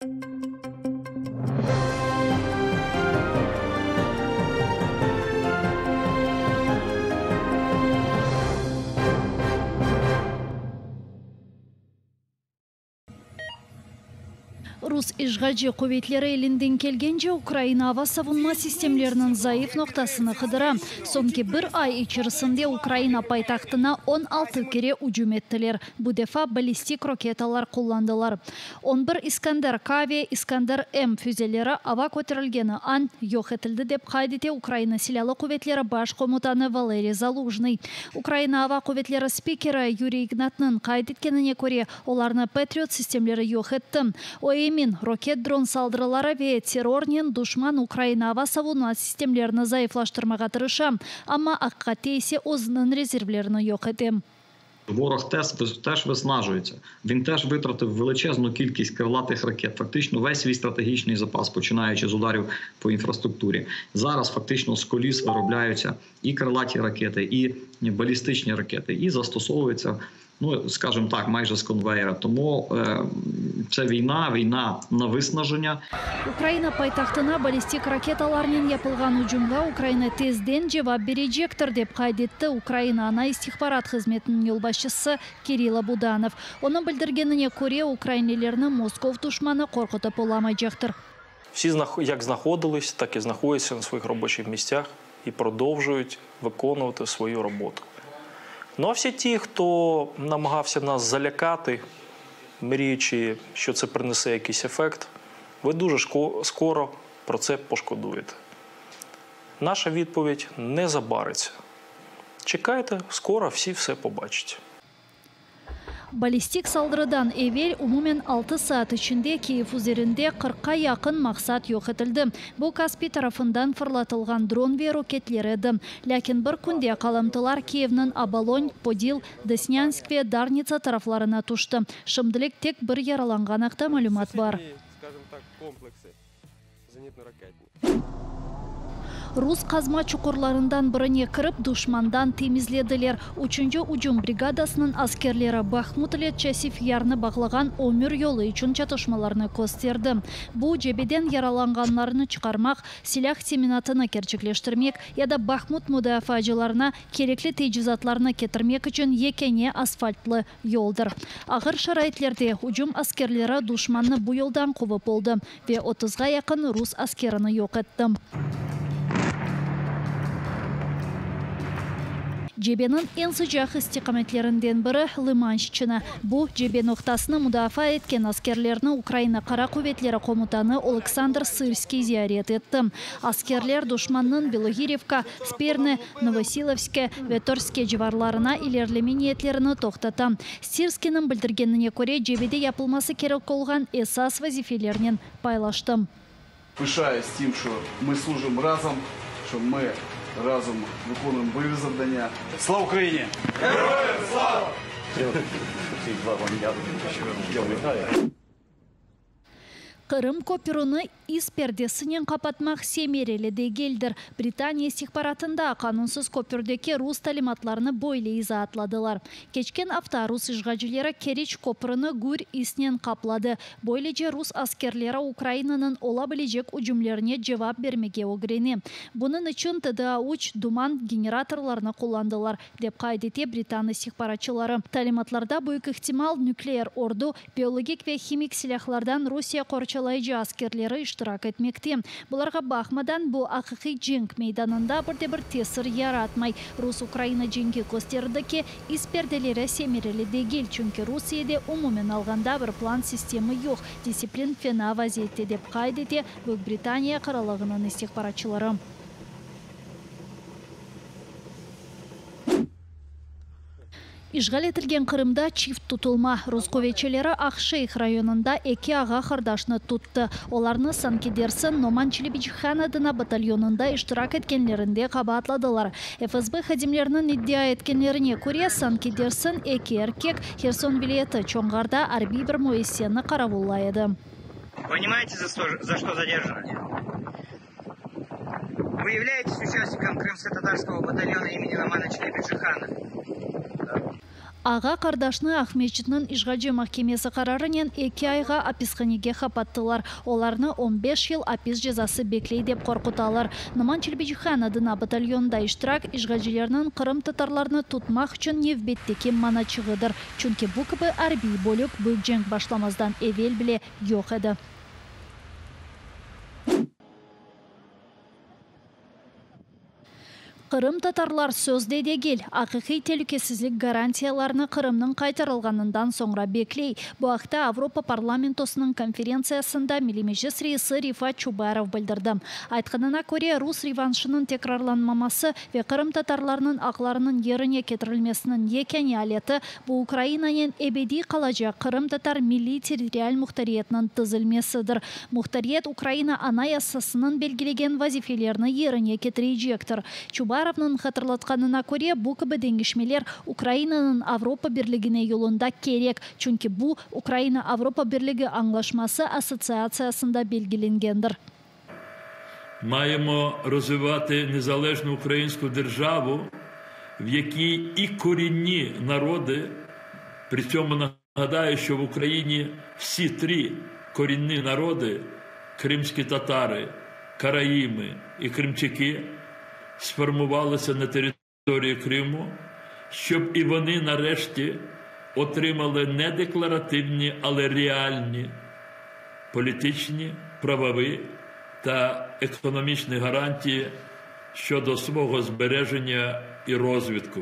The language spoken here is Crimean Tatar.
Rus işğalci quvetleri elinden kelgence Ukraina ava savunma sistemleriniñ zayıf noqtasını qıdıra. Soñki bir ay içerisinde Ukraina paytahtına 16 kere ücüm ettiler, bu defa ballistik roketalar qullandılar. 11 İskander-K ve İskander-M füzeleri ava köterilgeni an yoq etildi, dep qayd ete Ukraina Silâlı quvetleri baş komutanı Valeriy Zalujnıy. Ukraina Ava quvetleri spikeri Yuriy İgnatnıñ qayd etkenine köre, Olarnı Patriot sistemleri yoq etti. O emin, roket-dron saldırıları ve terrornen duşman Ukraina ava savunma sistemlerini zayıflaştırmağa tırışa, amma aqiqatte ise özüniñ rezervlerini yoq ete. Voroh teж виснажується. Він теж витратив величезну кількість крилатих ракет, фактично весь свій стратегічний запас, починаючи з ударів по інфраструктурі. Зараз фактично з коліс виробляються і крилаті ракети, і балістичні ракети, і застосовуються, ну, скажімо так, майже з конвейера. Тому це війна, війна на виснаження. Ukraina paytahtına ballistik raketalarnen yapılğan ücümge Ukraina tezden cevap berecektir, dep qayd etti Ukraina Ana istihbarat hızmetiniñ yolbaşçısı Kirilo Budanov. Onıñ bildirgenine köre, ukrainlilerni Moskov duşmanı qorqutıp olamaycaqtır. Всі як знаходились, так і знаходяться на своїх робочих місцях і продовжують виконувати свою роботу. Ну а всі ті, хто намагався нас залякати, мріючи, що це принесе якийсь ефект, ви дуже скоро про це пошкодуєте. Наша відповідь не забариться. Чекайте, скоро всі все побачать. Ballistik saldırıdan evel umumen 6 saat içinde Kyiv üzerinde 40-qa yaqın maqsat yoq etildi. Bu Kaspiy tarafından fırlatılğan dron ve roketler edi. Lâkin bir künde qalımtılar Kyivniñ Obolon, Podil, Desnânsk ve Darnitsa taraflarına tüşti. Şimdilik tek bir yaralanğan aqta malümat bar. Rus qazma çuqurlarından birine kirip, duşmandan temizlediler. Üçünci ücüm brigadasınıñ askerleri Bahmut ile Çasiv Yarnı bağlağan ömür yolu içün çatışmalarnı kösterdi. Bu, cebeden yaralanğanlarnı çıqarmaq, silâh teminatını kerçekleştirmek ya da Bahmut mudafaacılarına kerekli tecizatlarnı ketirmek içün yekâne asfaltlı yoldır. Ağır şaraitlerde ücüm askerleri duşmannı bu yoldan quvıp oldı ve otuzğa yaqın rus askerini yoq etti. Cebeniñ eñ sıcaq istiqametlerinden biri, Lımanşçına. Bu cebe noqtasını mudafaa etken askerlerni Ukraina Qara quvetleri komutanı Oleksandr Sırskiy ziyaret etti. Askerler duşmannıñ Bilohirivka, Spirne, Novosilovske ve Torske civarlarına ilerileme niyetlerini toqtata. Sirskiyniñ bildirgenine köre, cebede yapılması kerek olğan esas vazifelernen paylaştı. Pışayus tim, şo mı slujım razom, şo mı razom vıkonuyem boyovı zavdanya. Slava Ukrayini! Heroyam slava! Qırım köpürüni is perdesinen qapatmaq semereli degildir. Britaniya istihbaratında qanunsız köpürdeki rus talimatlarını böyle izaatladılar. Keçken afta rus işğalcileri Keriç köprüni gür isnen qapladı. Böylece rus askerleri Ukrainanıñ ola bilecek ücümlerine cevap bermege ögrene. Bunıñ içün TDA üç duman generatorlarını qullandılar, dep qayd ete britan istihbaratçıları. Talimatlarda büyük ihtimal nükleer ordu, Biologik ve himik silâhlardan Rusiye qorçalayıcı askerleri iştirak etmekte. Bularğa baqmadan, bu aqiqiy cenk meydanında bir de bir tesir yaratmay. Rus-Ukraina cenki kösterdi ki, is perdeleri semereli degil, çünki Rusiyede umumen alğanda bir plan sistemi yoq, disiplin fena vaziyette, dep qayd ete Büyük Britaniya Qırallığınıñ istihbaratçıları. İşğal etilgen Qırımda çift tutulma. Rus quvetçileri Aqşeyh rayonında eki ağa-qardaşnı tuttı. Olarnı, sanki dersin, Noman Çelebicihan adına batalyonında iştirak etkenlerinde qabaatladılar. FSB hadimleriniñ iddia etkenlerine köre, sanki dersin, eki erkek Herson vilâyeti Çonğarda arbiy bir müessiseni qaravullay edi. Ponimayete, za çto zaderjanı? Вы являетесь участником крымско-татарского батальона имени Номана Челебиджихана? Ağa-qardaşnı Aqmescitniñ işğalci mahkemesi qararınen eki ayğa apishanege qapattılar. Olarnı on beş yıl apis cezası bekley dep qorqutalar. Noman Çelebicihan adına batalyonda iştirak, işğalcilerniñ qırımtatarlarnı tutmaq içün nevbetteki manaçığıdır. Çünki bu kibi arbiy bölük büyük cenk başlamazdan evel bile yoq edi. Qırımtatarlar sözde degil, aqiqiy telükesizlik garantiyalarını Qırımnıñ qaytarılğanından soñra bekley. Bu aqta Avropa parlamentosınıñ konferentsiyasında Milliy Meclis reisi Refat Çubarov bildirdi. Aytqanına köre, rus revanşınıñ tekrarlanmaması ve qırımtatarlarnıñ aqlarınıñ yerine ketirilmesiniñ yekâne aleti, bu Ukrainanen ebediy qalacaq qırımtatar milliy-territorial muhtariyetiniñ tizilmesidir. Muhtariyet Ukraina Anayasasınıñ belgilegen vazifelerni yerine ketirecektir. Çubarovnıñ hatırlatqanına köre, bu kibi deñişmeler Ukrainanıñ Avropa Birligine yolunda kerek, çünki bu, Ukraina-Avropa Birligi añlaşması assotsiatsiyasında belgilengendir. Маємо розвивати незалежну українську державу, в якій і корінні народи, при цьому нагадаю, що в Україні всі три корінні народи кримські татари, караїми і кримчаки сформувалися на території Криму, щоб і вони нарешті отримали не декларативні, але реальні політичні, правові та економічні гарантії щодо свого збереження і розвитку.